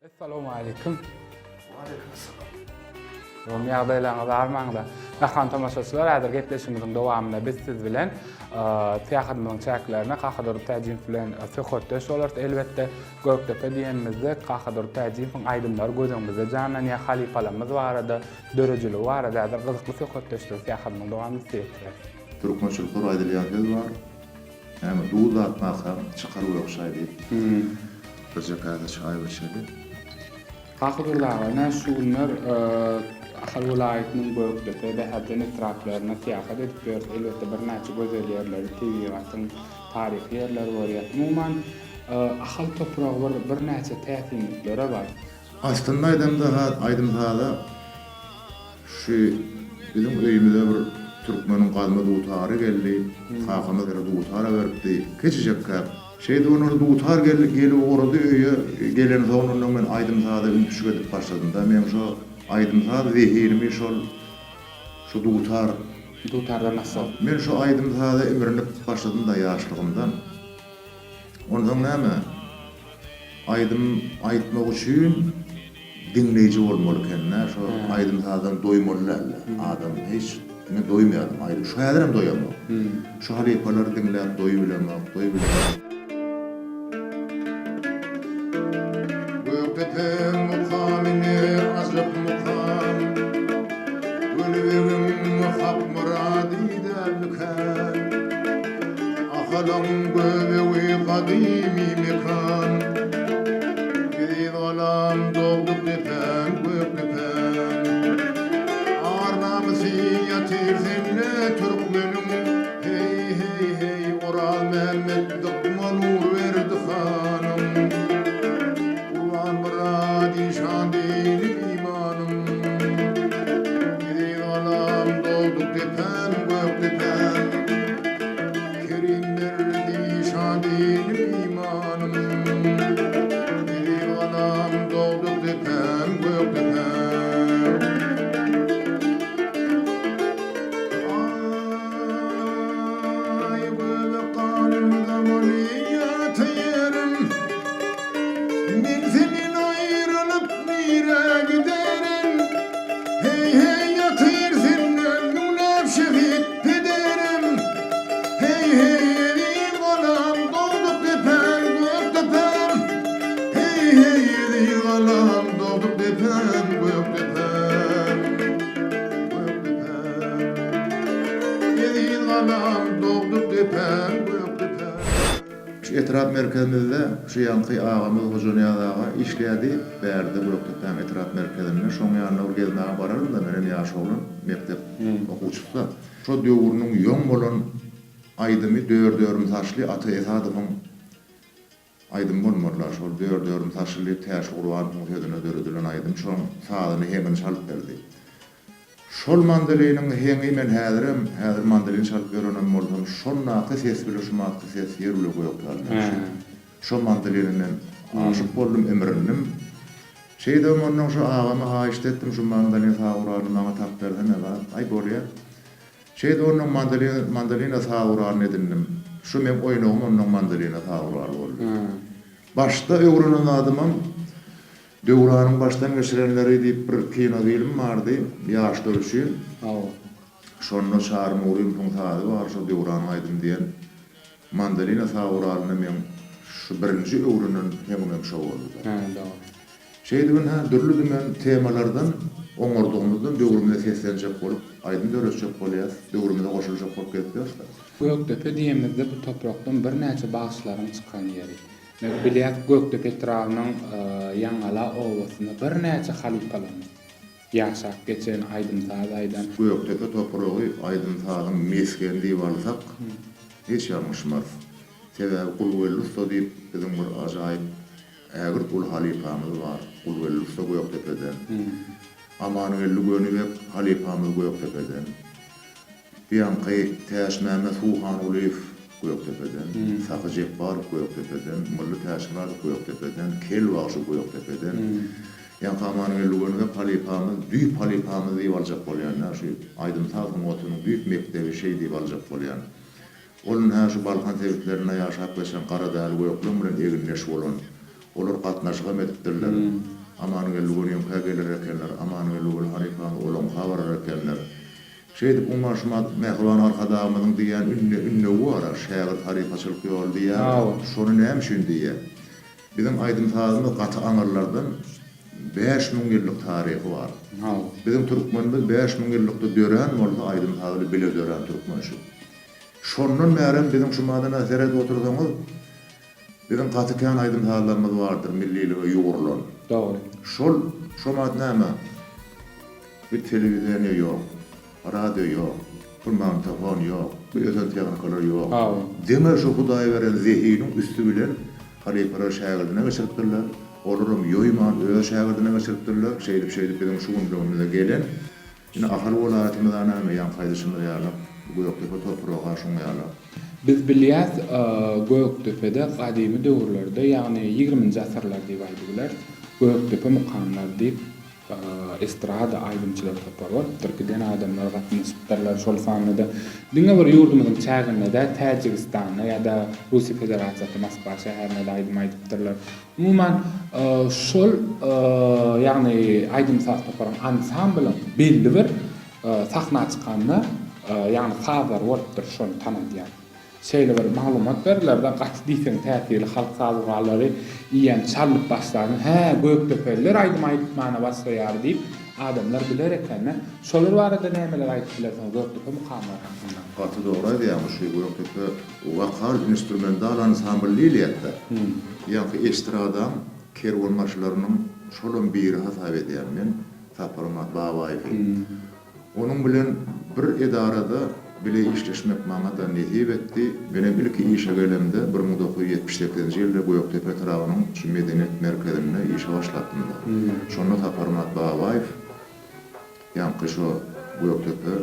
Essalawmaleýkim. Waleýkim essalam. Gowy ýagdaýlaryňyz barmaňyza. Mähriban tomaşaçylar, häzir gepleşigimiziň dowamynda biz siz bilen syýahatymyzyň çäklerinde Kakadurdy Täjimow bilen söhbetdeş bolarys. Elbetde, Gökdepe diýenimizde Kakadurdy Täjimowyň aýdymlary göz öňümizde janlanýar. Halypalarymyz barada, döredijiligi barada häzir gyzykly söhbetdeşligi syýahatymyzyň dowamynda size ýetireris. Türkmençilikde bir aýdylýan söz bar. Näme, duz datmakaň çykar gök çaý diýip. Birje käse çaý içeli. Kakadurdy aga, ine şu günler Ahal welaýatynyň Gökdepe, Bäherden etraplaryna syýahat edip ýörüs. Elbetde birnäçe gözel ýerleri, tebigatyň taryhy ýerleri görýäs. Umuman, Ahal topragy bir birnäçe täsinliklere baý. Aslynda aýdamda aýdym-saza şu biziň öýümize bir türkmeniň gazma dutary geldi. Kakamyz bir dutar beripdi. Kiçijekkäk. Şeýdip ondan dutar geldi, gelip ugrady öýe. Gelensoň ondan men aýdym-saza üntüşik edip başladym-da. Meň şo aýdym-saz zehinimi şol şu dutar. Dutardan asal. Men şu aýdym-saza imrinip başladym-da ýaşlygymdan. Onsoň näme? Aýdym aýtmak üçin diňleýji bolmaly ekende şo aýdym sazdan doýmaly däldi adam hiç men doýmaýardym aýdym şu häzirem doýamok şu halypalary diňläp doýubilemok doýubilemok. Gökdepe mukamy ne ajap mukam Gönübegiň hak myrady dälmikän Ahalyň göbegi gadymy mekan. Eziz galam dogduk depäm, gök depäm. Ar-namysy ýatyr sende türkmeniň. Heý, heý, heý, Orazmämmet Dykma Nurberdi hanyň. Gurbanmyrat işan dinim imanym. Eziz galam dogduk depäm, gök depäm. Kerim berdi işan dinim imanym. Eziz galam dogduk depäm, gök depäm. Aý göbek ganym zamany ýata ýerim. Men senden aýrylyp nirä giderin? Heý, heý, ýatyr senden müňläp şehit pederim. Heý, heý, eziz galam, dogduk depäm, gök depäm. Heý, heý, eziz galam, dogduk depäm, gök depäm. Gök depäm. Eziz galam, dogduk depäm, gök depäm. Şu etrap merkezimizde şu ýaňky agamyz Hojanyýaz aga işleýärdi, bärde Gökdepäň etrap merkezinde. Şoň ýanyna bir gezmäge bararyn-da, menem ýaş oglan, mekdep okuwçysy-da. Şo döwrüniň ýoň bolan aýdymy Dör-dörüm saçly Ata Esadowyň aýdymy bolmaly-la. Şol Dör-dörüm saçly Täşli Gurbanowyň sözüne döredilen aýdym. Şoň sazyny, heňini çalyp berdi. Şol mandoliniň heňi men häzirem, häzir mandolin çalyp ýörenem bolsam, şondaky ses bile şumatky ses ýer bile gök ýaly meň üçin. Şo mandoline men aşyk boldum, imrindim. Şeýdibem onnoň şo agama haýyşt etdim, şu mandolin saz guralyny maňa tapyp bersene zat. Aý bolýa. Şeýdip onnoň mandolin, mandolina saz guralyny edindim. Şu meň oýnagym onnoň mandolina saz guraly boldy. Başda öwrenen zadymam Döwranyň başdan geçirenleri diýip bir kino film bardy, ýaşlar üçin. Hawa. Şonda Çary Nurymowyň sazy bar, şo Döwranyň aýdymy diýen mandolina saz guralynda meň şu birinji öwrenen heňimem şo boldy-da. Hä, dogry. Şeýdip ynha dürli-dümen temalardan oňardygymyzdan döwrümize seslenjek bolup, aýdym döretjek bolýas, döwrümize goşuljak bolup gezip ýörüs-de. Gökdepe diýemizde bu toprakdan birnäçe bagşylaryň çykan ýeri. Biz bilýäs, Gökdepe etrabynyň Ýaňgala obasynda birnäçe halypalarymyz ýaşap geçen, aýdym-saz aýdan. Gökdepe topragy aýdym-sazyň mesgeni diýip alsak, hiç ýalňyşmarys. Sebäbi Gulgeldi ussa diýip biziň bir ajaýyp, ägirt uly halypamyz bar. Gulgeldi ussa Gökdepeden. Amangeldi Gönübek halypamyz Gökdepeden. Bu ýaňky Täçmämmet Suhangulyýew Gökdepeden, Sahy Jepbarow Gökdepeden, Mylly Täçmyradow Gökdepeden, Kel bagşy Gökdepeden. Ýaňky Amangeldi Gönübek halypamyz düýp halypamyz diýip aljak bolýan-da, şu aýdym-saz sungatynyň düýp mekdebi şeý diýip aljak bolýan. Ol ynha şu Balkan sebitlerinde ýaşap geçen Garadäli Gökleň bilen egindeş bolan. Olar gatnaşygam edipdirler. Amangeldi Gönüňkä geler ekenler, Amangeldi Weli halypamyz olaňka barar ekenler. Şeýdip umuman şumat Mähriban Arkadagymyzyň diýýän ünde ündewi bar-a, şägirt halypaçylyk ýoly diýýär. Şony näme üçin diýýär? Biziň aýdym-sazymyz gaty aňyrlardan 5000 ýyllyk taryhy bar. Biziň türkmenimiz 5000 ýyllykda dörän bolsa aýdym-saz bilen bile dörän türkmen şu. Şondan bärem biziň şu madana seredip otursaňyz Biziň gaty kän aýdym-sazlarymyz bardyr millilige ýugrulan. Dogry. Şol şomat näme? Bir telewideniýe ýok, radio ýok, bir magnitofon ýok, bir ösen tehnikalar ýok. Hawa. Diňe şu Hudaý beren zehiniň üsti bilen halypalar şägirdine geçiripdirler, olaram ýoýman öz şägirdine geçiripdirler. Şeýdip-şeýdip biziň şu günlerimize gelen Ine Ahal welaýatymyza näme ýaňky aýdyşymyz ýaly Gökdepe topragy-a şuň ýaly. Biz bilýäs Gökdepede gadymy döwürlerde ýagny ýigriminji asyrlar diýip aýdybileris Gökdepe mukamlary diýip estrada aýdymçylar topary bolupdyr giden adamlar gatnaşypdyrlar şol sanda-da diňe bir ýurdumyzyň çäginde däl Täjigistanda ýa-da Russiýa Federasiýasy Moskwa şäherinde-de aýdym aýdypdyrlar. Umuman, şol, ýagny aýdym-saz toparyň, ansamblyň belli bir sahna çykanda, ýagny sazlary bolupdyr, şony tanadýan. Şeýle bir maglumat berdiler-de, gaty diýseň täsirli halk saz gurallary iýen çalnyp başlanda, hä, gökdepeliler aýdym aýtmana başlaýar diýip, adamlar biler eken-de. Şolar barada nämeler aýdyp bilersiňiz, Gökdepe mukamlary hakynda? Gaty dogry aýdýaň, şu Gökdepe Wokal instrumental ansambl diýilýär-de. Ýaňky estradaň kerwenbaşylarynyň şolam biri hasap edýän men Saparmyrat Babaýewi. Onuň bilen bir edarada bile işleşmek maňa-da nesip etdi. Menem ilki işe gelemde 1978-nji ýylda Gökdepe etrabynyň şu medeniýet merkezinde işe başlapdym-da. Şonda Saparmyrat Babaýew Ýaňky şo Gökdepe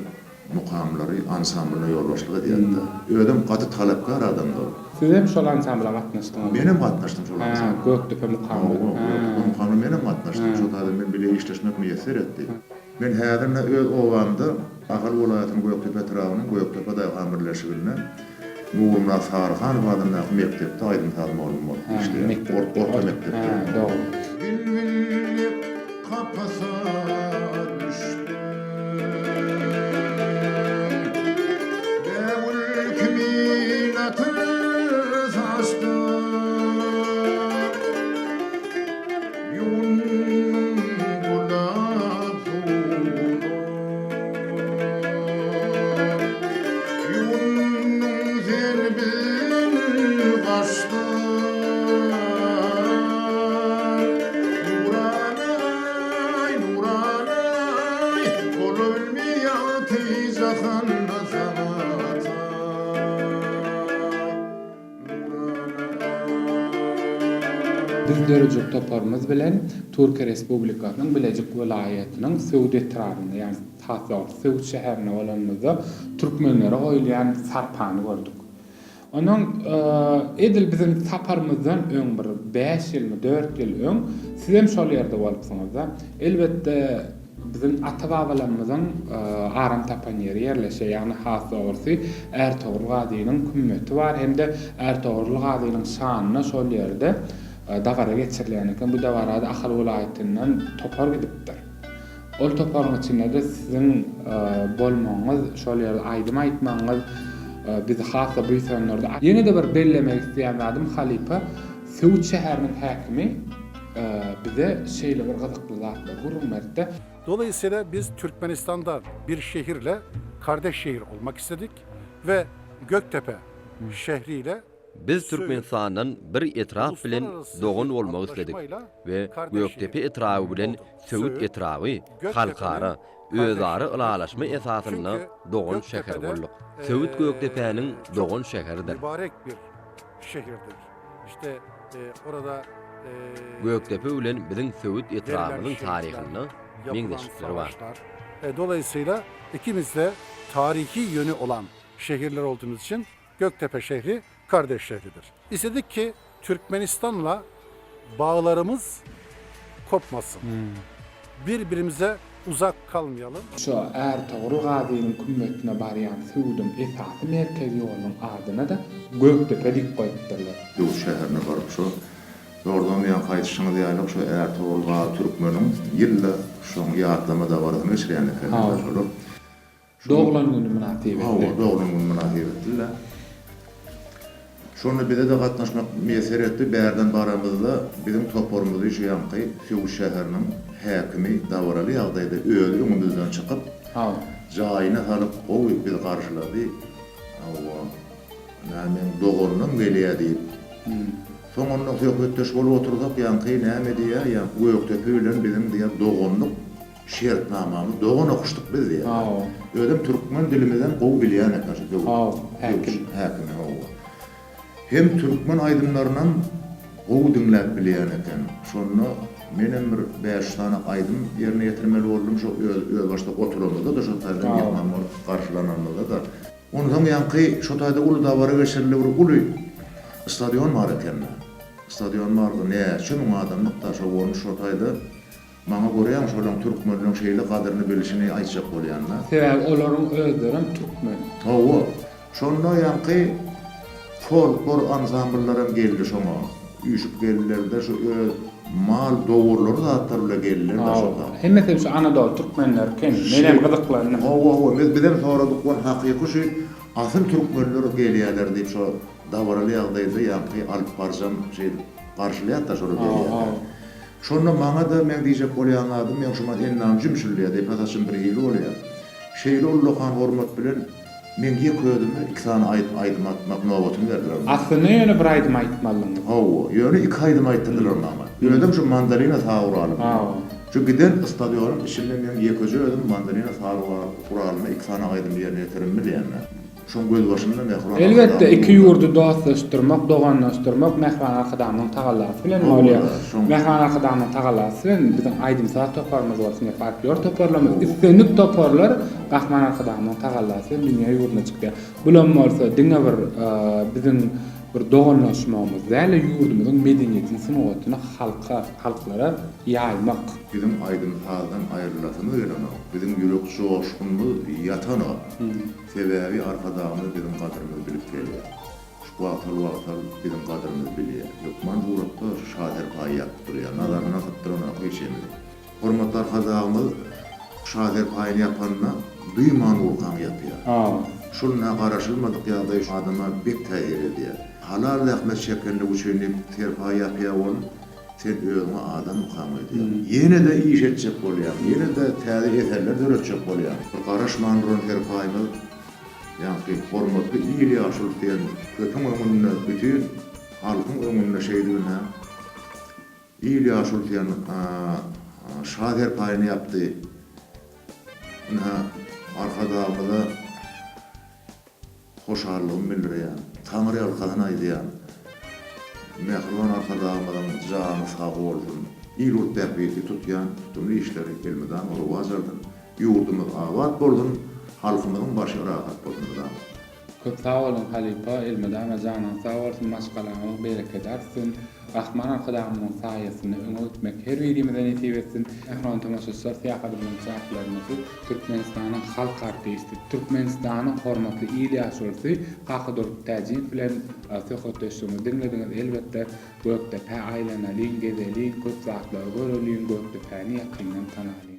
mukamlary ansamblyna ýolbaşçylyk edýärdi-de. Özem gaty talapkär adamdy ol. Sizem şol ansambla gatnaşdyňyzmy? Menem gatnaşdym şol ansambla. Hä, Gökdepe mukamlary. Hawa, Gökdepe mukamyna menem gatnaşdym. Şo taýda men bile işleşmek miýesser etdi. Men häzir-de öz obamda, Ahal welaýatynyň Gökdepe etrabynyň Gökdepe daýhan birleşiginde Nurmyrat Saryhanow adyndaky mekdepde aýdym-saz mugallymy bolup işleýän. Orta mekdepde. Hä, dogry. Bilbillik kapasa düşdüm. Bägül kimin atyr saçdym. Ýuwundym gulak suwuna. Ýuwundyň sen bil gaçdan. Nuranaý, Nuranaý, bolabilme ýagty jahanda saňa taý. Biz döredijilik toparymyz bilen Türkiýe Respublikasynyň Bilejik welaýatynyň Söwüt etrabynda, ýagny has dogrusy Söwüt şäherinde bolanymyzda türkmenlere goýulýan sarpany gördük. Onuň edil biziň saparymyzdan öň bir bäş ýylmy, dört ýyl öň sizem şol ýerde bolupsyňyz-da. Elbetde, biziň ata-babalarymyzyň aram tapan ýeri ýerleşýär, ýagny has dogrusy Ärtogrul Gazynyň kümmeti bar hem-de Ärtogrul Gazynyň şanyna şol ýerde dabara geçirilýän eken. Bu dabara-da Ahal welaýatyndan topar gidipdir. Ol toparyň içinde-de siziň bolmagyňyz, şol ýerde aýdym aýtmagyňyz bizi has-da buýsandyrdy. Ýene-de bir bellemek isleýän zadym, halypa Söwüt şäheriniň häkimi bize şeýle bir gyzykly zatlary gürrüň berdi-de. Dolayısıyla biz Türkmenistan'da bir şehirle kardeş şehir olmak istedik ve Göktepe şehriyle Biz Türkmenistandan bir etrap bilen dogan bolmak isledik we Gökdepe etraby bilen Söwüt etraby halkara, özara ylalaşma esasynda dogan şäher bolduk. Söwüt Gökdepäniň dogan şäheridir. Gökdepe bilen biziň Söwüt etrabymyzyň taryhynda meňzeşlikler bar. Dolayısıyla ikimiz de tarihi yönü olan şehirler olduğumuz için Göktepe şehri kardeş şehridir. İstedik ki Türkmenistan'la bağlarımız kopmasyn. Bir-birimize uzak kalmayalım. Şu Ärtogrul Gazynyň kümmetine barýan Söwüdiň esasy merkezi ýolunyň adyna-da Gökdepe diýip goýupdyrlar. Söwüt şäherine baryp şo. Dogrudanam ýaňky aýdyşyňyz ýaly şo Ärtogrul Gazy Türkmeniň ýylda şoň ýatlama dabarasyny geçirýän ekenler şolar. Doglan güni mynasybetli. Hawa, doglan güni mynasybetli-de. Şonda bize-de gatnaşmak miýesser etdi. Bärden baramyzda biziň toparymyzy şu ýaňky Söwüt şäheriniň häkimi dabaraly ýagdaýda özi öňümizden çykyp, jaýyna salyp gowy bizi garşylady. Hawa, ynha meň doganym gelýär diýip. Soň onda söhbetdeş bolup otursak ýaňky näme diýýär, ýaňky Gökdepe bilen biziň diýýär doganlyk Şertnamamyz dogan okuşdyk biz diýýär. Hawa. Özem türkmen dilimizem gowy bilýän eken şu döwür. Hawa, häkim. Häkimi hawa. Hem türkmen aýdymlarynam gowy diňläp bilýän eken. Şonda menem bir bäş sany aýdym ýerine ýetirmeli boldum şo öz özbaşdak oturamyzda-da şo taýda myhman bolup garşylanamyzda-da. Onsoň ýaňky şo taýda uly dabara geçirildi bir uly stadion bar ekende. Stadion bardy näçe müň adamlyk-da şo bolmuş şo taýda. Maňa görýäň şolaň türkmenleň şeýle gadyryny bilşini aýtjak bolýanda. Sebäbi olaryň özlerem türkmen. Hawa. Şonda ýaňky folklor ansambllaram geldi şoňa. Üýşüp geldiler-de şu öz mal dowarlary zatlar bile geldiler-de şo Hawa. Hemmesem şu Anadoly türkmenleri eken. Menem gyzyklandym. Hawa hawa. Biz bizem soradyk ol hakyky şu asyl türkmenler gelýäler diýip şo dabaraly ýagdaýda ýaňky alyp baryjam şeýdip garşylaýat-da şolar gelýärler. Şonda maňa-da meň diýjek bolýan zadym, meň şumat endamym jümşüldeýär, depe saçym birhili bolýar. Şeýle ullakan hormat bilen meň ýek özüme iki sany aýdym aýtmak nobatyny berdiler maňa. Aslynda ýöne bir aýdym aýtmalydyňyz. Hawa, ýöne iki aýdym aýtdyrdylar maňa. Özem şu mandolina saz guraly bilen. Hawa. Şu giden stadionyň içinde meň ýekeje özüm mandolina saz guralynda iki sany aýdymy ýerine ýetirimi bilýän-dä. Şoň gözbaşynda Mähriban Elbetde, Arkadagymyz iki durýar. ýurdy dostlaşdyrmak, doganlaşdyrmak Mähriban Arkadagymyzyň tagallasy bilen bolýar. Mähriban Arkadagymyzyň tagallasy bilen biziň aýdym-saz toparymyz bolsun ýa folklor toparlarymyz, islendik toparlar Gahryman Arkadagymyzyň tagallasy bilen dünýä ýurduna çykýar. Bulam bolsa diňe bir biziň bir doganlaşmagymyz däl-de, ýurdumyzyň medeniýetini, sungatyny halka, halklara ýaýmak. Biziň aýdym-sazdan aýrylasymyz gelenok. Biziň ýürek joşgunymyz ýatanok. Sebäbi Arkadagymyz biziň gadyrymyzy bilip gelýär. Şu wagtal-wagtal biziň gadyrymyzy bilýär. Hökman suratda şu şa serpaýy ýapyp durýar. Nazaryndan sypdyranok hiç hemizi. Hormatly Arkadagymyz şa serpaýyny ýapanda duýman urkaň ýapýar. Şul nä garaşylmadyk ýagdaý adama bek täsir edýär. Halal zähmet çekenligi üçin diýip serpaý ýapýar ol. Sen özüňi adammykaň öýdýäň. Ýene-de iş etjek bolýaň, ýene-de täze eserler döretjek bolýaň. Bir garaşman duran serpaýymyz, ýaňky hormatly il ýaşulusy diýen köpüň öňünde, bütin halkyň öňünde şeýdibin-hä, il ýaşulusy diýen şa serpaýyny ýapdy. Ynha, Arkadagymyza Hoşallygymy bildirýän. Taňryýalkasyn aýdýan. Mähriban Arkadagymyzyň jany sag bolsun! Il-ýurt bähbitli tutýan tutumly işleri elmydama rowaç alsyn! Ýurdumyz abat bolsun! Halkymyzyň başy rahat bolsun mydama! Köp sag boluň halypa elmydama janyňyz sag bolsun maşgalaňyzyň berekedi artsyn Gahryman Arkadagymyzyň saýasynda öňe gitmek her birimize nesip etsin Mähriban tomaşaçylar syýahatymyzyň çäklerinde siz Türkmenistanyň halk artisti, Türkmenistanyň hormatly il ýaşulusy Kakadurdy Täjinow bilen söhbetdeşligimizi diňlediňiz. Elbetde, Gökdepä aýlanalyň, gezeliň, köp zatlary göreliň, Gökdepäni ýakyndan tanalyň.